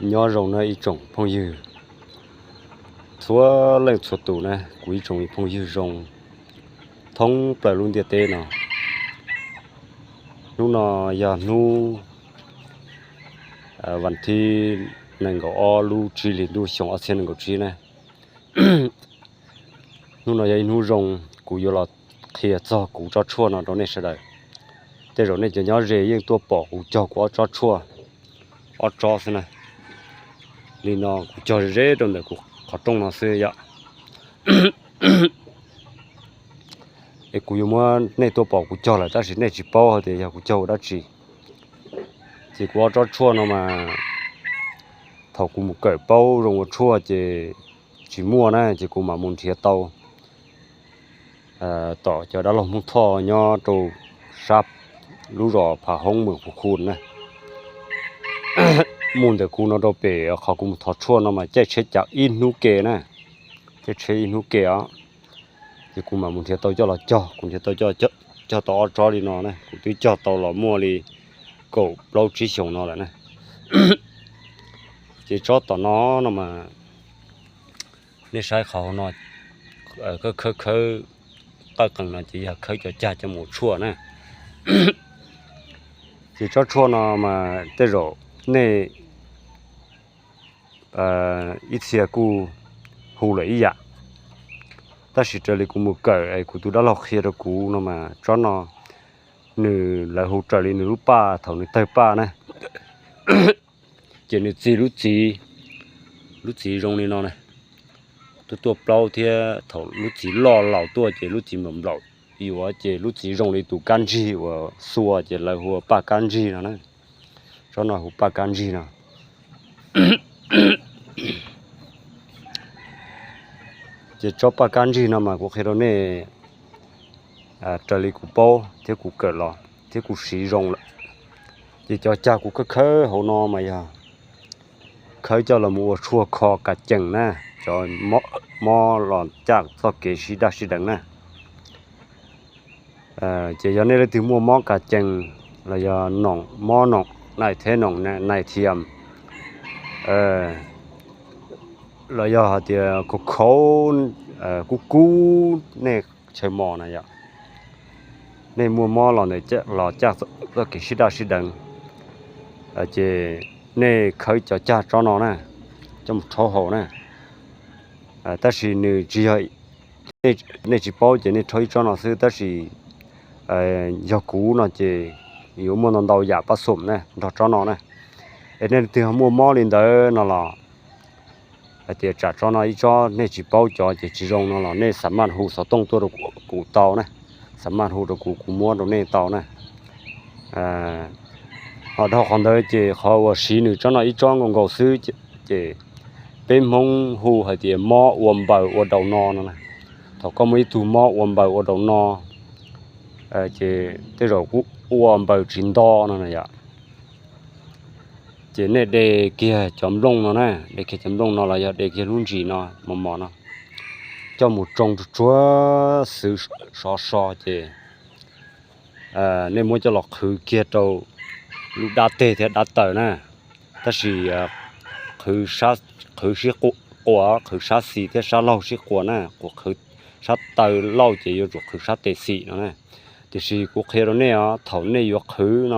Nyob zoo na ib tsoom phooj ywg txhua leej txhua tus na, kuv ib tsoom phooj ywg zoo thoob plaws lub ntiaj teb no. Hnub no yog hnub vas thib nees nkaum ob lub tsib hlis ntuj xyoo ob txhiab nees nkaum tsib na. Hnub no yog ib hnub zoo, kuv yuav los qhia txog kuv tsob tshuaj no rau nej sawv daws. Tej zaum nej cov nyob ze yeej tuaj pom kuv cog kuv ob tsob tshuaj, ob tsob xwb na. Li no kuv cog ze ze rau ntawm kuv qhov rooj no xwb yom. Es kuv yuav muab nej tuaj pom kuv cog lawm tab sis nej tsis paub hais tias yog kuv cog ua dab tsi. Ces kuv ob tsob tshuaj no mas thaum kuv mus kawm paub zoo ua tshuaj ces tsis muaj na, ces kuv mam mus nrhiav tau tom cov dab laug Hmoob Thoj nyob rau sab lub zos Phav Hoob Mws Phu Khu na. Mus ntawm kuv no rau pem qhov kuv mus thov tshuaj no mas caij tsheb cav ib hnub ke na, caij tsheb ib hnub ke os. Ces kuv mam mus nrhiav tau coj los cog, kuv nrhiav tau coj, cog tau ob tsob li no na, kuv twb cog tau los muaj li kaum plaub tsib xyoos no lawm na. Ces tsob tom no no mas nej saib qhov hauv no, khawb khawb khawb qawj qees no ces yog khawb cov cag coj mus ua tshuaj na. Ces tsob tshuaj no mas tej zaum nej ib txhia kuj hu lawm ib yam, tab sis raws li kuv mus kawm es kuv tus dab laug qhia rau kuv no mas tsob no nws, lawv hu raws li nws lub paj thaum nws tawg paj na, ces nws txi lub txiv, lub txiv zoo li no na, tuaj tuaj plaub thiab thaum lub txiv loj laus tuaj ces lub txiv nplaum nplaum yuav ces lub txiv zoo li tus kab ntsig uas xua ces lawv hu ua paj kab ntsig no na. Tsob no hu paj kab ntsig no. Ces tsob paj kab ntsig no mas kuv qhia rau nej raws li kuv paub thiab kuv kawm los thiab kuv siv zoo lawm. Ces cov cag kuv khawb khawb hauv no mas yog khawb coj los mus ua tshuaj kho kas cees na, cov mob los caj txoj kev sib daj sib deev na. Ces yog nej leej twg muaj mob kas cees los yog noom mob noom nais thiab noom nais thiam, los yog hais tias khaus khaus, kub kub nej chaw mos na yom, nej muaj mob los ntawd los caj txoj kev sib daj sib deev, ces nej khawb cov cag tsob no na, coj mus rhaub haus na. Tab sis nws tsis yog, nej tsis paub ces nej rhaub ib tsob no xwb, tab sis yog kuv no ces yuav muaj ntau ntau yam paj xom na nrog tsob no na. Es nej leej twg muaj mob li ntawd no los hais tias tsam tsob no ib tsob nej tsis paub cov ces tsis zoo no los nej xam maj hu xov tooj tuaj rau kuv tau na, xam maj hu rau kuv, kuv muab rau nej tau na. Ho dhau qhov ntawd ces qhov uas siv nws tsob no ib tsob nkaus nkaus xwb ces peb Hmoob hu hais tias mob ua npaws ua daus no no na. Thaum koj muaj ib tug mob ua npaws ua daus no, ces tej zaum kuj ua npaws tsis nto no na yom. Ces nej de kiag cov nplooj no na, de kiag cov nplooj no los yog de kiag lub ntsis no mos mos no, coj mus tsoo tsuag tsuag xwb sov so ces nej muab coj los qhwv kiag rau lub dab teg thiab dab taws na. Tab sis qhwv sib quas, qhwv sab xis thiab sab laug sib quas na, qhwv sab taw lauj ces yuav tsum qhwv sab tes xis no na. Tiam sis kuv qhia rau nej os, thaum nej yuav qhwv no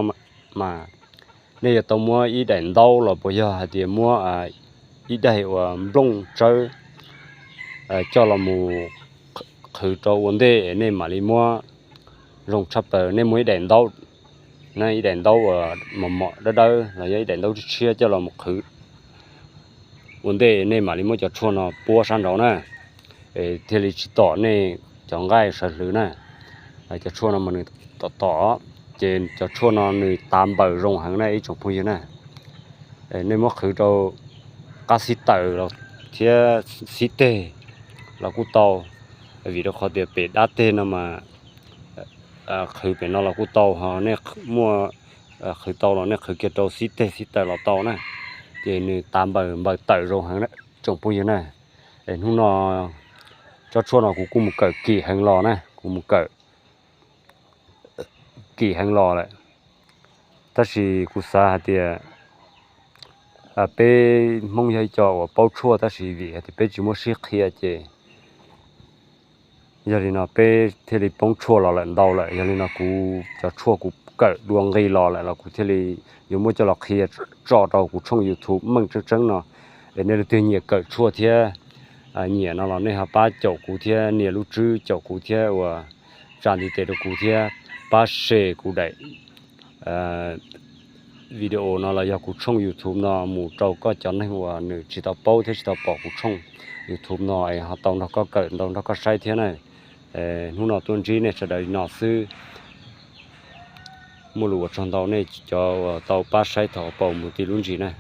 mas nej yuav tau muab ib daim ntaub los puas yog hais tias muab ib daim uas nplooj tsawb coj los mus qhwv rau ua ntej es nej mam li muab, zoo tshaj plaws nej muab ib daim ntaub, ib daim ntaub uas mos mos dawb dawb los yog ib daim ntaub tshiab tshiab coj los mus qhwv ua ntej nej mam li muab cov tshuaj no puab sab nraud na, es thiaj li tsis tom nej cov nqaij sawv hlwv na. Cov tshuaj no mas nws tom tom, ces cov tshuaj no nws tav npaws zoo heev na ib tsoom phooj ywg na. Nej muab qhwv rau qab xib taws los thiab xib teg los kuj tau, vim rau qhov tias pem dab teg no mas qhwv pem no los kuj tau, ho nej muaj qhwv tau los nej qhwv kiag rau xib teg xib taws los tau na. Ces nws tav npaws npaws tawm zoo heev na tsoom phooj ywg na. Es hnub no tsob tshuaj no kuv kuj mus kawm kim heev los na, kuv mus kawm kim heev los lawm, tab sis kuv xav hais tias Peb Hmoob yog ib co uas paub tshuaj tab sis vim hais tias peb tsis muab sib qhia ces yog li no peb thiaj li poob tshuaj los lawm ntau lawm. Yog li no kuv cov tshuaj kuv kawm dua nqi los lawm los kuv thiaj li yuav muab coj los qhia tso rau kuv tshooj YouTube meej tseeb tseeb no. Es nej leej twg nyiam kawm tshuaj thiab nyiam no los nej ho pab caum kuv thiab nias lub tswb caum kuv thiab ua tsa ntiv tes rau kuv thiab pab share kuv daim video no los yog kuv tshooj YouTube no mus rau koj cov neeg uas nws tsis tau paub thiab tsis tau pom kuv tshooj YouTube no es ho tau nrog koj kawm tau nrog koj saib thiab na. Hnub no tuaj ntsib nej sawv daws li no xwb. Muaj lus ua tsaug ntau nej cov uas tau pab saib thaum paus mus txog lub ntsis na.